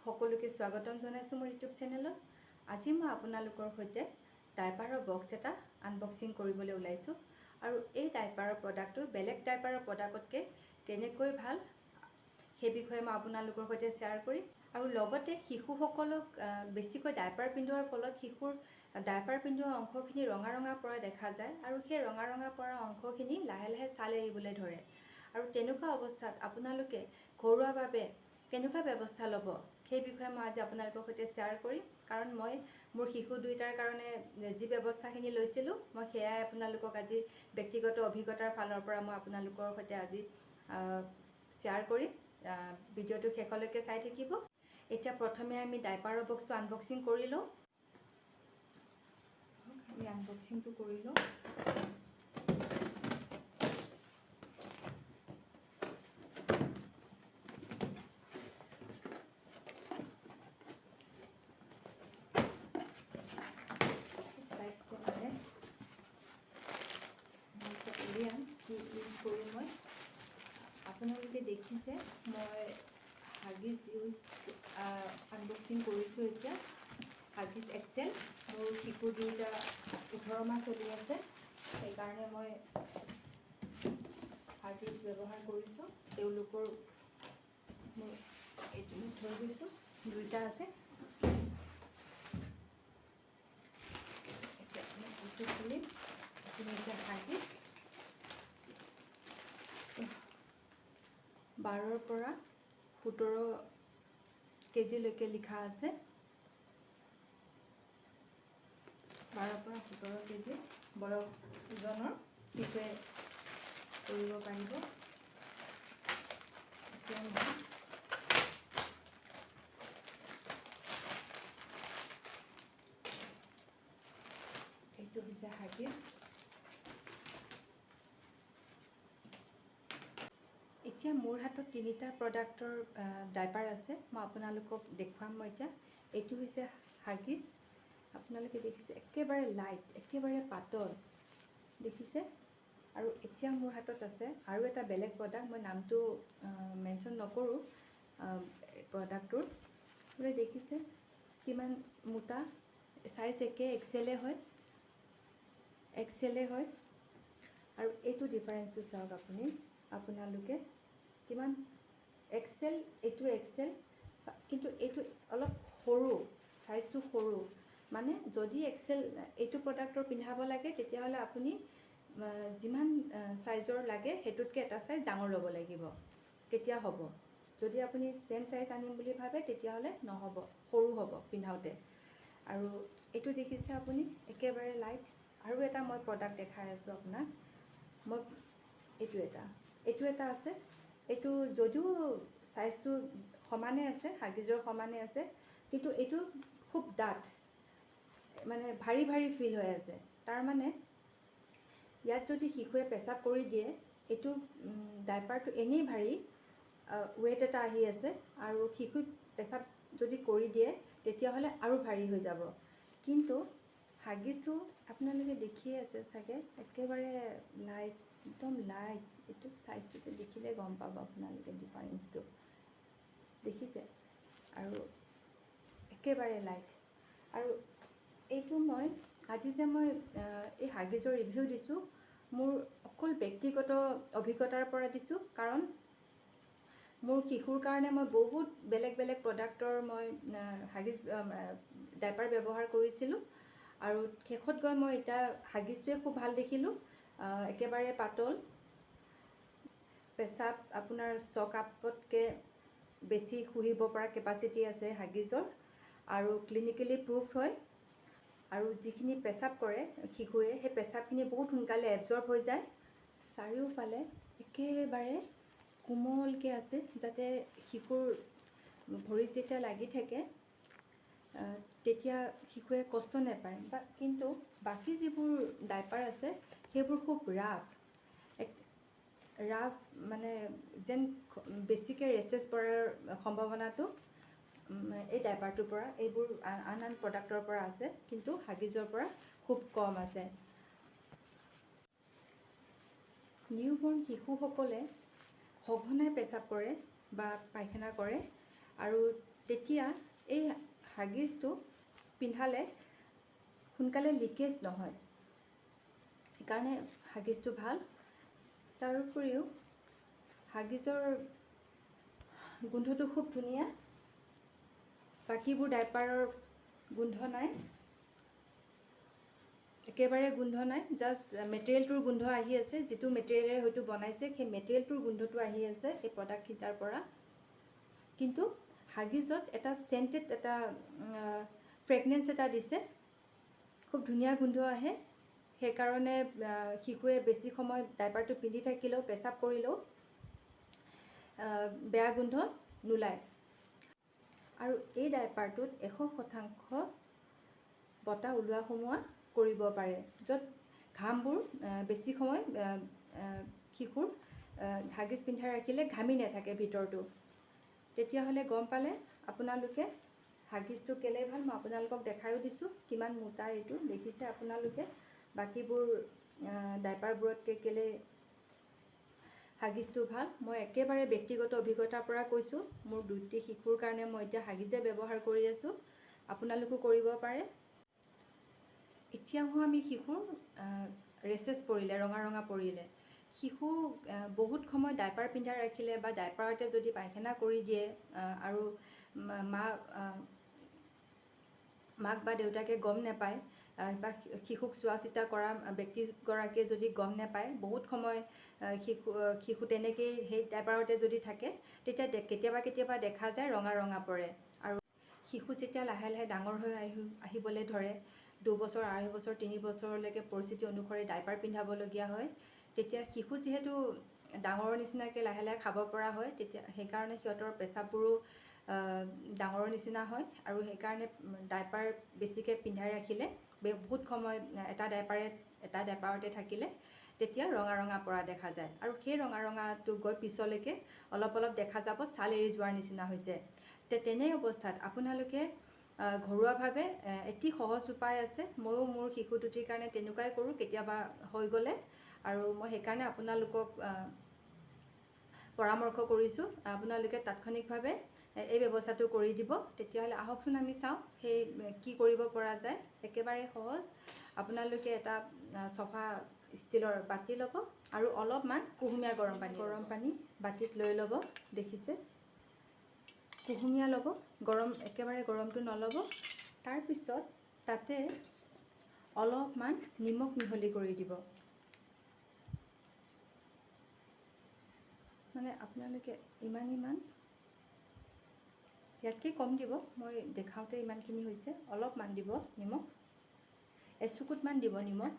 সকলোকে স্বাগতম জনাইছোঁ মোৰ ইউটিউব চেনেলত। আজি মই আপোনালোকৰ সৈতে ডাইপাৰৰ বক্স এটা আনবক্সিং কৰিবলৈ ওলাইছোঁ আৰু এই ডাইপাৰৰ প্ৰডাক্টটো বেলেগ ডাইপাৰৰ প্ৰডাক্টতকৈ কেনেকৈ ভাল, সেই বিষয়ে মই আপোনালোকৰ সৈতে শ্বেয়াৰ কৰিম। আৰু লগতে শিশুসকলক বেছিকৈ ডাইপাৰ পিন্ধোৱাৰ ফলত শিশুৰ ডাইপাৰ পিন্ধোৱা অংশখিনি ৰঙা ৰঙা পৰা দেখা যায় আৰু সেই ৰঙা ৰঙা পৰা অংশখিনি লাহে লাহে ছাল এৰিবলৈ ধৰে। আৰু তেনেকুৱা অৱস্থাত আপোনালোকে ঘৰুৱাভাৱে কেনেকুৱা ব্যৱস্থা ল'ব, সেই বিষয়ে মই আজি আপোনালোকৰ সৈতে শ্বেয়াৰ কৰিম। কাৰণ মই মোৰ শিশু দুয়োটাৰ কাৰণে যি ব্যৱস্থাখিনি লৈছিলোঁ, মই সেয়াই আপোনালোকক আজি ব্যক্তিগত অভিজ্ঞতাৰ ফালৰ পৰা মই আপোনালোকৰ সৈতে আজি শ্বেয়াৰ কৰিম। ভিডিঅ'টো শেষলৈকে চাই থাকিব। এতিয়া প্ৰথমে আমি ডাইপাৰৰ বক্সটো আনবক্সিং কৰি লওঁ। আমি আনবক্সিংটো কৰি লওঁ। মানে মই এতিয়া উলিয়াম কি ইউজ কৰোঁ মই। আপোনালোকে দেখিছে, মই হাগিছ ইউজ আনবক্সিং কৰিছোঁ এতিয়া, হাগিছ এক্সেল। মোৰ শিশু দুয়োটা 18 মাহ চলি আছে, সেইকাৰণে মই হাগিছ ব্যৱহাৰ কৰিছোঁ তেওঁলোকৰ। মোৰ এইটো মই থৈ গৈছোঁ, দুইটা আছে। এতিয়া মই এইটো খুলিম। এইটো হৈছে হাগিছ। 12ৰ পৰা 17 কেজিলৈকে লিখা আছে। 12ৰ পৰা 17 কেজি বয়স ওজনৰ শিশুৱে কৰিব পাৰিব। এতিয়া মই এইটো হৈছে হাগিছ। এতিয়া মোৰ হাতত তিনিটা প্ৰডাক্টৰ ডাইপাৰ আছে, মই আপোনালোকক দেখুৱাম মই এতিয়া। এইটো হৈছে হাগিছ। আপোনালোকে দেখিছে, একেবাৰে লাইট, একেবাৰে পাতল, দেখিছে। আৰু এতিয়া মোৰ হাতত আছে আৰু এটা বেলেগ প্ৰডাক্ট। মই নামটো মেনশ্যন নকৰোঁ প্ৰডাক্টটোৰ। বোলে দেখিছে কিমান মোটা। চাইজ একে, এক্সেলে হয়, এক্সেলে হয়। আৰু এইটো ডিফাৰেঞ্চটো চাওক আপুনি, আপোনালোকে কিমান এক্সেল। এইটো এক্সেল, কিন্তু এইটো অলপ সৰু, চাইজটো সৰু। মানে যদি এক্সেল এইটো প্ৰডাক্টৰ পিন্ধাব লাগে, তেতিয়াহ'লে আপুনি যিমান চাইজৰ লাগে, সেইটোতকৈ এটা চাইজ ডাঙৰ ল'ব লাগিব, তেতিয়া হ'ব। যদি আপুনি ছেম চাইজ আনিম বুলি ভাবে, তেতিয়াহ'লে নহ'ব, সৰু হ'ব পিন্ধাওঁতে। আৰু এইটো দেখিছে আপুনি, একেবাৰে লাইট। আৰু এটা মই প্ৰডাক্ট দেখাই আছোঁ আপোনাক মই। এইটো এটা আছে। এইটো যদিও চাইজটো সমানে আছে, হাগিজৰ সমানে আছে, কিন্তু এইটো খুব ডাঠ, মানে ভাৰী ভাৰী ফিল হৈ আছে। তাৰমানে ইয়াত যদি শিশুৱে পেচাব কৰি দিয়ে, এইটো ডাইপাৰটো এনেই ভাৰী, ৱেইট এটা আহি আছে আৰু শিশুই পেচাব যদি কৰি দিয়ে, তেতিয়াহ'লে আৰু ভাৰী হৈ যাব। কিন্তু হাগিজটো আপোনালোকে দেখিয়ে আছে চাগে, একেবাৰে লাইট, একদম লাইট। এইটো চাইজটোতে দেখিলে গম পাব আপোনালোকে ডিফাৰেঞ্চটো, দেখিছে। আৰু একেবাৰে লাইট। আৰু এইটো মই আজি যে মই এই হাগিজৰ ৰিভিউ দিছোঁ, মোৰ অকল ব্যক্তিগত অভিজ্ঞতাৰ পৰা দিছোঁ। কাৰণ মোৰ শিশুৰ কাৰণে মই বহুত বেলেগ বেলেগ প্ৰডাক্টৰ মই হাগিজ ডাইপাৰ ব্যৱহাৰ কৰিছিলোঁ আৰু শেষত গৈ মই এতিয়া হাগিজটোৱে খুব ভাল দেখিলোঁ। একেবাৰে পাতল, পেচাব আপোনাৰ 6 কাপতকৈ বেছি শুহিব পৰা কেপাচিটি আছে হাগিজৰ আৰু ক্লিনিকেলি প্ৰুফ হয়। আৰু যিখিনি পেচাব কৰে শিশুৱে, সেই পেচাবখিনি বহুত সোনকালে এবজৰ্ব হৈ যায়। চাৰিওফালে একেবাৰে কোমলকৈ আছে, যাতে শিশুৰ ভৰিত যেতিয়া লাগি থাকে, তেতিয়া শিশুৱে কষ্ট নাপায়। বা কিন্তু বাকী যিবোৰ ডাইপাৰ আছে, সেইবোৰ খুব ৰাফ, এক ৰাফ, মানে যেন বেছিকৈ ৰেচেছ পৰাৰ সম্ভাৱনাটো এই ডাইপাৰটোৰ পৰা, এইবোৰ আন আন প্ৰডাক্টৰ পৰা আছে, কিন্তু হাগিজৰ পৰা খুব কম আছে। নিউবৰ্ণ শিশুসকলে সঘনাই পেচাব কৰে বা পায়খানা কৰে আৰু তেতিয়া এই হাগিজটো পিন্ধালে সোনকালে লিকেজ নহয়, সেইকাৰণে হাগিজটো ভাল। তাৰ উপৰিও হাগিজৰ গোন্ধটো খুব ধুনীয়া, বাকীবোৰ ডাইপাৰৰ গোন্ধ নাই, একেবাৰে গোন্ধ নাই। জাষ্ট মেটেৰিয়েলটোৰ গোন্ধ আহি আছে, যিটো মেটেৰিয়েলেৰে হয়তো বনাইছে সেই মেটেৰিয়েলটোৰ গোন্ধটো আহি আছে এই প্ৰডাক্টকেইটাৰ পৰা। কিন্তু হাগিজত এটা চেণ্টেড এটা ফ্ৰেগনেঞ্চ এটা দিছে, খুব ধুনীয়া গোন্ধ আহে। সেইকাৰণে শিশুৱে বেছি সময় ডাইপাৰটো পিন্ধি থাকিলেও, পেচাব কৰিলেও বেয়া গোন্ধ নোলায়। আৰু এই ডাইপাৰটোত 100% বতাহ ওলোৱা সোমোৱা কৰিব পাৰে, য'ত ঘামবোৰ বেছি সময় শিশুৰ হাগিজ পিন্ধাই ৰাখিলে ঘামি নাথাকে ভিতৰটো। তেতিয়াহ'লে গম পালে আপোনালোকে হাগিজটো কেলৈ ভাল। মই আপোনালোকক দেখায়ো দিছোঁ কিমান মোটা এইটো, দেখিছে আপোনালোকে। বাকীবোৰ ডাইপাৰবোৰতকৈ কেলৈ হাগিজটো ভাল, মই একেবাৰে ব্যক্তিগত অভিজ্ঞতাৰ পৰা কৈছোঁ। মোৰ দুটি শিশুৰ কাৰণে মই এতিয়া হাগিজে ব্যৱহাৰ কৰি আছোঁ, আপোনালোকো কৰিব পাৰে। এতিয়া আহোঁ আমি শিশুৰ ৰেচেছ পৰিলে, ৰঙা ৰঙা পৰিলে। শিশু বহুত সময় ডাইপাৰ পিন্ধাই ৰাখিলে বা ডাইপাৰতে যদি পায়খানা কৰি দিয়ে আৰু মাক বা দেউতাকে গম নাপায় বা শিশুক চোৱা চিতা কৰা ব্যক্তিগৰাকীয়ে যদি গম নাপায়, বহুত সময় শিশু শিশু তেনেকেই সেই ডাইপাৰতে যদি থাকে, তেতিয়া কেতিয়াবা কেতিয়াবা দেখা যায় ৰঙা ৰঙা পৰে। আৰু শিশু যেতিয়া লাহে লাহে ডাঙৰ হৈ আহিবলৈ ধৰে, 2 বছৰ, 2.5 বছৰ, 3 বছৰলৈকে পৰিস্থিতি অনুসৰি ডাইপাৰ পিন্ধাবলগীয়া হয়। তেতিয়া শিশু যিহেতু ডাঙৰৰ নিচিনাকৈ লাহে লাহে খাব পৰা হয়, তেতিয়া সেইকাৰণে সিহঁতৰ পেচাববোৰো ডাঙৰৰ নিচিনা হয়। আৰু সেইকাৰণে ডাইপাৰ বেছিকৈ পিন্ধাই ৰাখিলে, বহুত সময় এটা ডাইপাৰতে থাকিলে তেতিয়া ৰঙা ৰঙা পৰা দেখা যায়। আৰু সেই ৰঙা ৰঙাটো গৈ পিছলৈকে অলপ অলপ দেখা যাব ছাল এৰি যোৱাৰ নিচিনা হৈছে। তেনে অৱস্থাত আপোনালোকে ঘৰুৱাভাৱে অতি সহজ উপায় আছে। ময়ো মোৰ শিশু দুটিৰ কাৰণে তেনেকুৱাই কৰোঁ কেতিয়াবা হৈ গ'লে, আৰু মই সেইকাৰণে আপোনালোকক পৰামৰ্শ কৰিছোঁ, আপোনালোকে তাৎক্ষণিকভাৱে এই ব্যৱস্থাটো কৰি দিব। তেতিয়াহ'লে আহকচোন আমি চাওঁ সেই কি কৰিব পৰা যায়। একেবাৰে সহজ। আপোনালোকে এটা চফা ষ্টীলৰ বাতি ল'ব আৰু অলপমান কুহুমীয়া গৰম পানী বাতিত লৈ ল'ব। দেখিছে, কুহুমীয়া ল'ব, গৰম একেবাৰে গৰমটো নল'ব। তাৰপিছত তাতে অলপমান নিমখ মিহলি কৰি দিব। মানে আপোনালোকে ইমান ইমান ইয়াতকৈ কম দিব, মই দেখাওঁতে ইমানখিনি হৈছে। অলপমান দিব নিমখ, এচুকুটমান দিব নিমখ,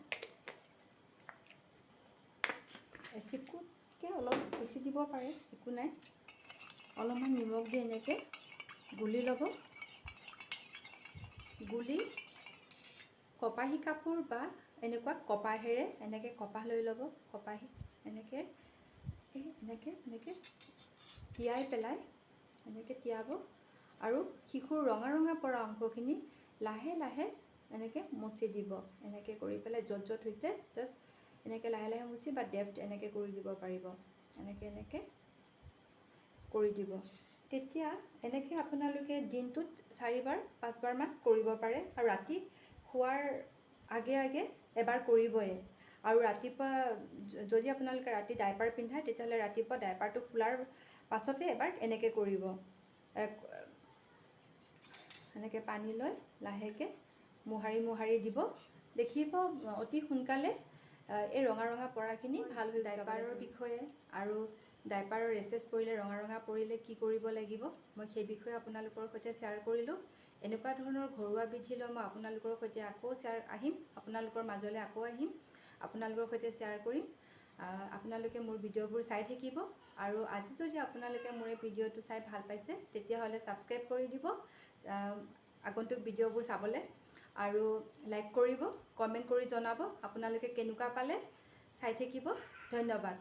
এচিকুটকৈ অলপ বেছি দিব পাৰে, একো নাই। অলপমান নিমখ দি এনেকৈ গুলি ল'ব। গুলি কপাহী কাপোৰ বা এনেকুৱা কপাহেৰে এনেকৈ কপাহ লৈ ল'ব। কপাহী এনেকৈ এনেকৈ এনেকৈ তিয়াই পেলাই এনেকৈ তিয়াব আৰু শিশুৰ ৰঙা ৰঙা পৰা অংশখিনি লাহে লাহে এনেকৈ মচি দিব। এনেকৈ কৰি পেলাই য'ত য'ত হৈছে জাষ্ট এনেকৈ লাহে লাহে মুচি বা ডেপ্ট এনেকৈ কৰি দিব পাৰিব, এনেকৈ এনেকৈ কৰি দিব। তেতিয়া এনেকৈ আপোনালোকে দিনটোত 4 বাৰ 5 বাৰমান কৰিব পাৰে। আৰু ৰাতি শোৱাৰ আগে আগে এবাৰ কৰিবই। আৰু ৰাতিপুৱা যদি আপোনালোকে ৰাতি ডাইপাৰ পিন্ধায়, তেতিয়াহ'লে ৰাতিপুৱা ডাইপাৰটো খোলাৰ পাছতে এবাৰ এনেকৈ কৰিব। এনেকৈ পানী লৈ লাহেকৈ মোহাৰি মোহাৰি দিব, দেখিব অতি সোনকালে এই ৰঙা ৰঙা পৰাখিনি ভাল হৈ। ডাইপাৰৰ বিষয়ে আৰু ডাইপাৰৰ ৰেচেছ পৰিলে, ৰঙা ৰঙা পৰিলে কি কৰিব লাগিব, মই সেই বিষয়ে আপোনালোকৰ সৈতে শ্বেয়াৰ কৰিলোঁ। এনেকুৱা ধৰণৰ ঘৰুৱা বিধি লৈ মই আপোনালোকৰ সৈতে আকৌ শ্বেয়াৰ আহিম, আপোনালোকৰ মাজলৈ আকৌ আহিম, আপোনালোকৰ সৈতে শ্বেয়াৰ কৰিম। আপোনালোকে মোৰ ভিডিঅ'বোৰ চাই থাকিব। আৰু আজি যদি আপোনালোকে মোৰ এই ভিডিঅ'টো চাই ভাল পাইছে, তেতিয়াহ'লে ছাবস্ক্ৰাইব কৰি দিব আগন্তুক ভিডিঅ'বোৰ চাবলৈ, আৰু লাইক কৰিব, কমেণ্ট কৰি জনাব আপোনালোকে কেনেকুৱা পালে। চাই থাকিব, ধন্যবাদ।